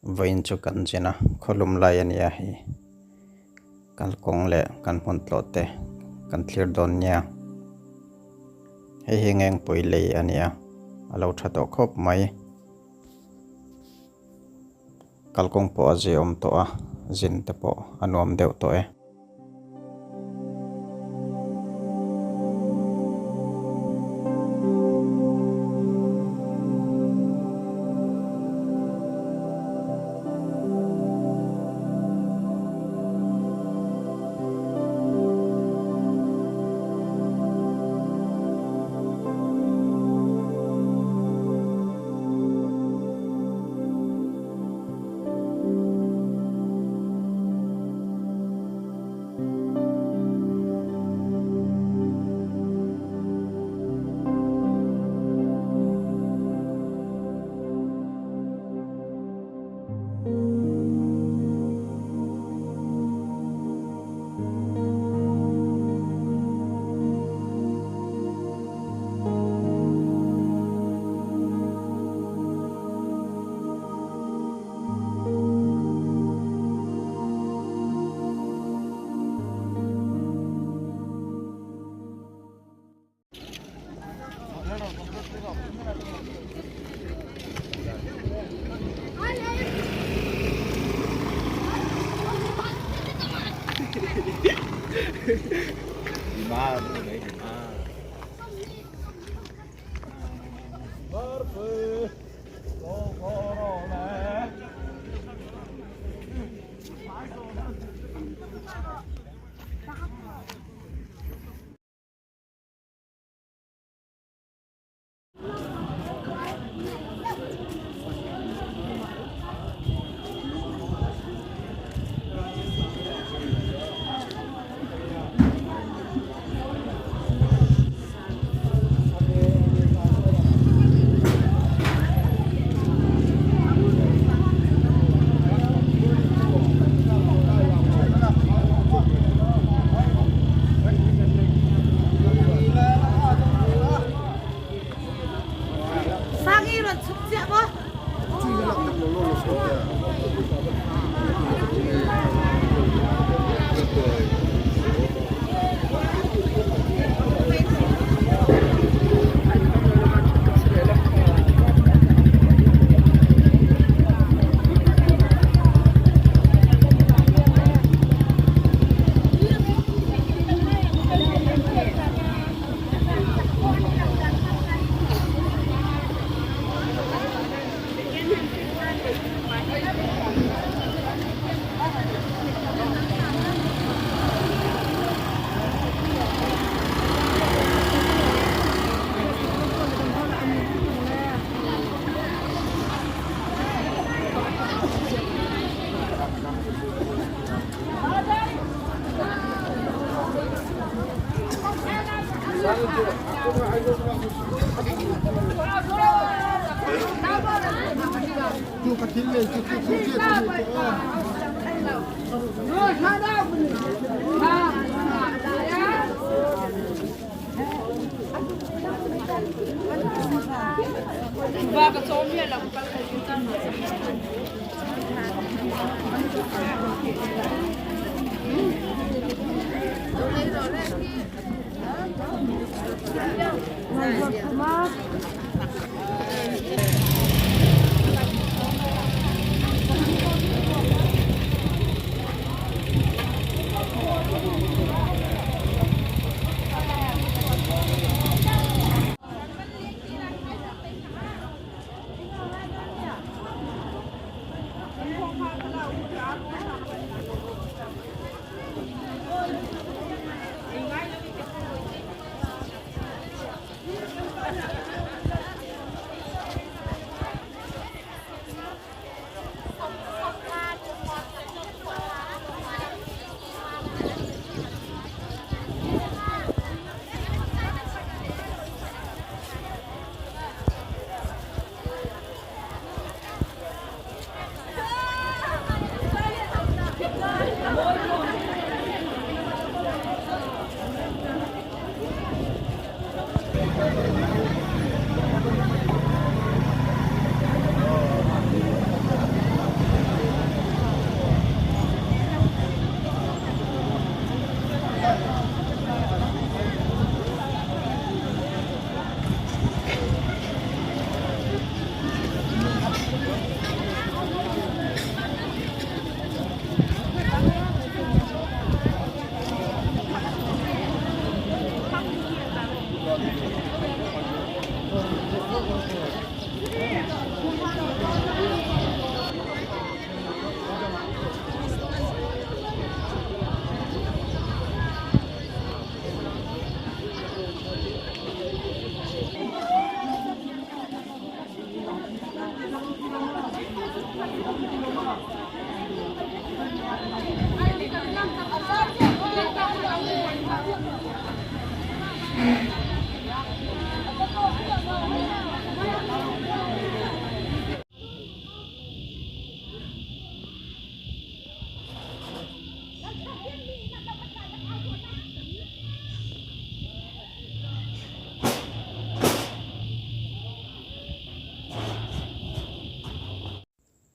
Vawiin chu kan zin a, khawlum lai a nia hei. Kalkawng leh kan hmun tlawh te kan thlir dawn nia. Hei hi Ngengpui lei a nia, a lo tha tawh khawp mai. Kalkawng pawh a ziaawm tawh a, zin te pawh a nuam deuh tawh e.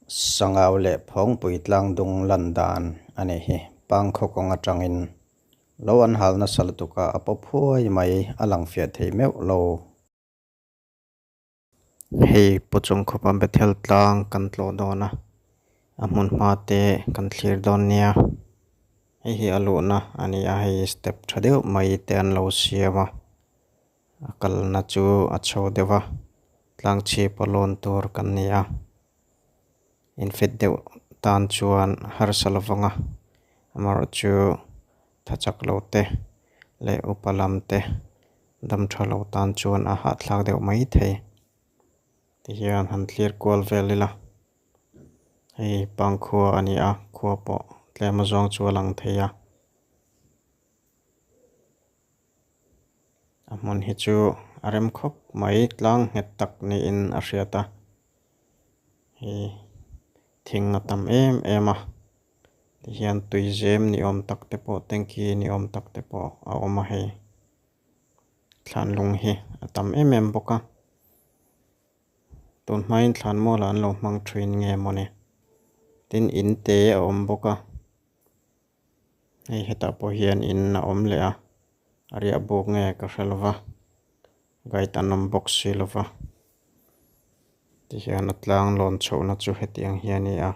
Sangau leh Phawngpui tlangdung lan dan a nih hi. Pangkhaw kawng atangin lo an hal nasa lutuk a, a paw phuai mai a lang fiah thei meuh lo. Hei Pu Chungkhupa Bethel tlang kan tlawh dawn a, a hmun hma te kan thlir dawn nia. Hei hi a luhna a ni a, hei step tha deuh mai te an lo siam a, a kalna chu a chho deuh a, tlang chhip a lawn tur kan ni a, infit deuh tan chuan harsa lovang a, amaherawhchu tha chak lo te leh upa lam te dam tha lo tan chuan a hahthlak deuh mai thei tihian han thlir kual vel ila hei pangkhua a ni a khua pawh tlem a zawng chu a lang thei a a hmun hi chu a rem khawp mai tlang nghet tak niin a hriat a hei thing a tam em em a. Tihian tuizem ni awm tak te pawh tanky ni awm tak te pawh a awm a hei. Thlan lung hi a tam em em bawk a. Tun hmain thlan mualah an lo hmang thin nge mawni. Tin in te a awm bawk a. Hei hetah pawh hian in a awm leh a. A riah buk nge ka hre lova. Guide an awm bawk si lova. Tihian a tlang lawn chhohna chu hetiang hi a ni a.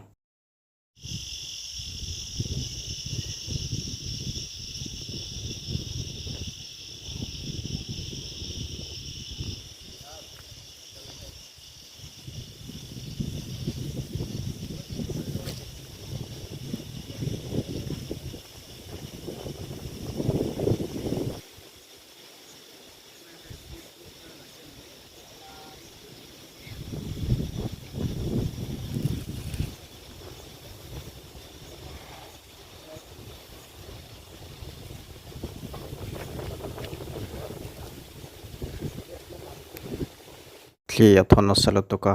Thli a thaw nasa lutuk a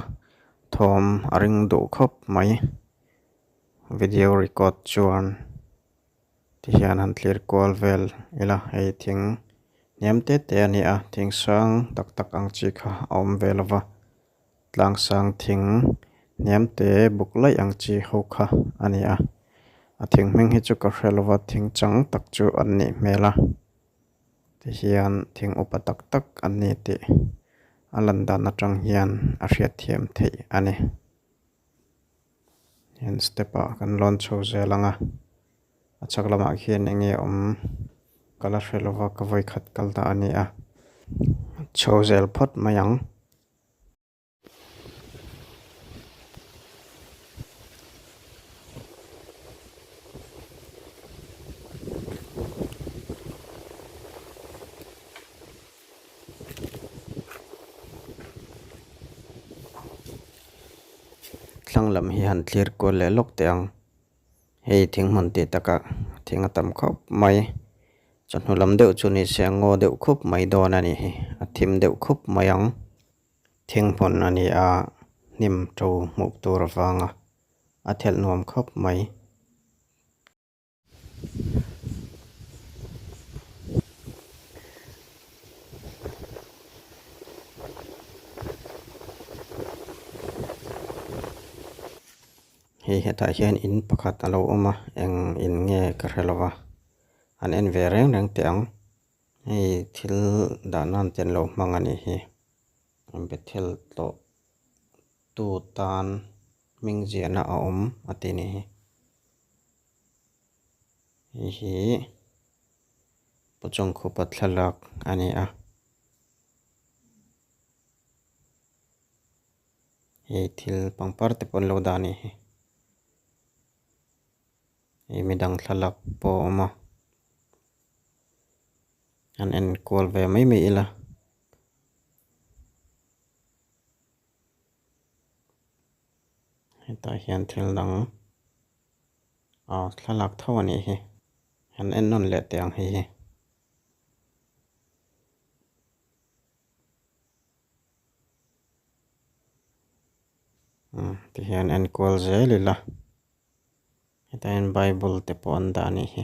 thawm a ring duh khawp mai video record chuan Tihian han thlir kual vel ila hei thing hniam te te a ni a thing sang tak tak ang chi kha a awm ve lova tlang sang thing hniam te buk laih ang chi ho kha a ni a a thing hming hi chu ka hre lova thing chang tak chu an nih hmel a tihian thing upa tak tak an ni tih a lan dan atang hian a hriatthiam theih a ni. Hian step ah kan lawn chho zel ang a a chhak lamah khian eng nge awm ka la hre lova ka vawi khat kal ta a ni a chho zel phawt mai ang. Thlang lam hi han thlir kual leh lawk teh ang. Hei thing hmun tih takah thing a tam khawp mai. Chawhnu lam deuh chu ni se a ngaw deuh khup mai dawn a nih hi. A thim deuh khup mai ang. Thing hmun a ni a, hnim to hmuh tur avanga a thelh nuam khawp mai. Hei hetah hian in pakhat a lo awm a eng in nge ka hre lo va an en ve reng reng teh ang hei thil dah nan te an lo hmang a nih hi Bethel tlawh tu tan hming ziahna a awm a ti a nih hi. Hei hi Pu Chawngkhupa thlalak a ni a. Hei thil pangpar te pawh an lo dah a nih hi. Hei midang thlalak pawh a awm a. An enkual ve mai mai ila. Hetah hian thil dang aw thlalak tho a nih hi han en nawn leh teh ang hei hi. Umm tihian en kual zel ila hetah hian bible te pawh an dah a nih hi.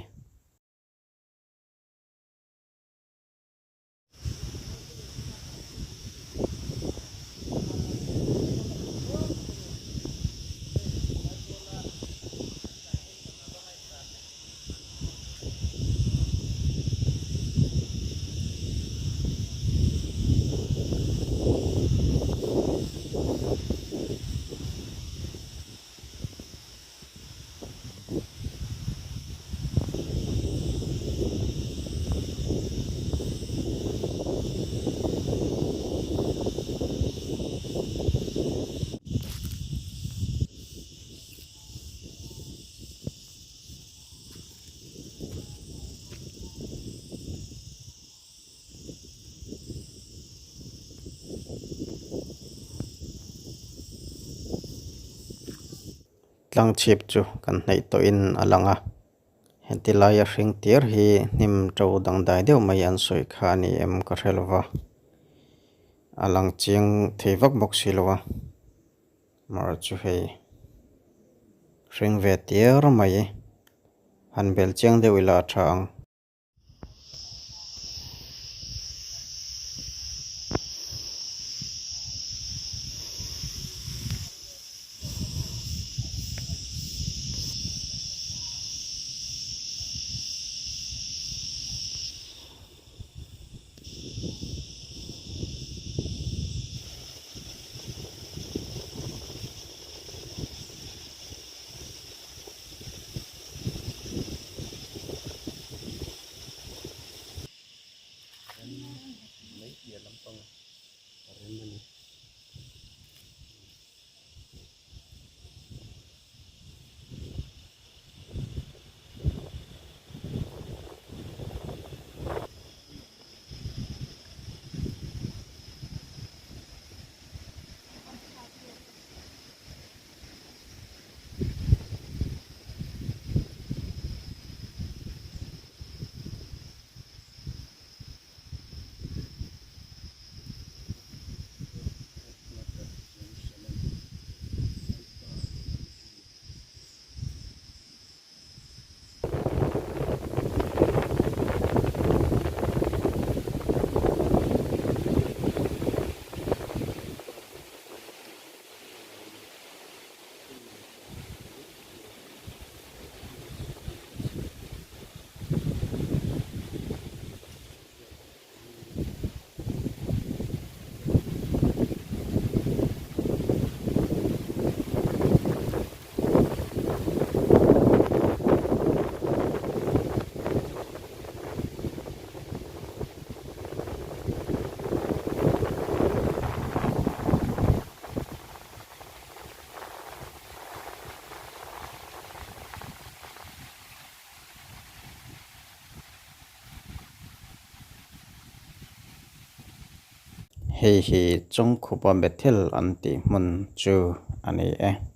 Tlang chhip chu kan hnaih tawhin a lang a, heti laia hring tir hi hnim to dangdai deuh mai an sawi kha a ni em ka hre lo va, a lang chiang thei vak bawk si lo a, amaherawhchu chu hei hring ve tir mai han bel chiang deuh ila a tha ang. Hei hi Chawngkhupa Bethel an tih hmun chu a ni e.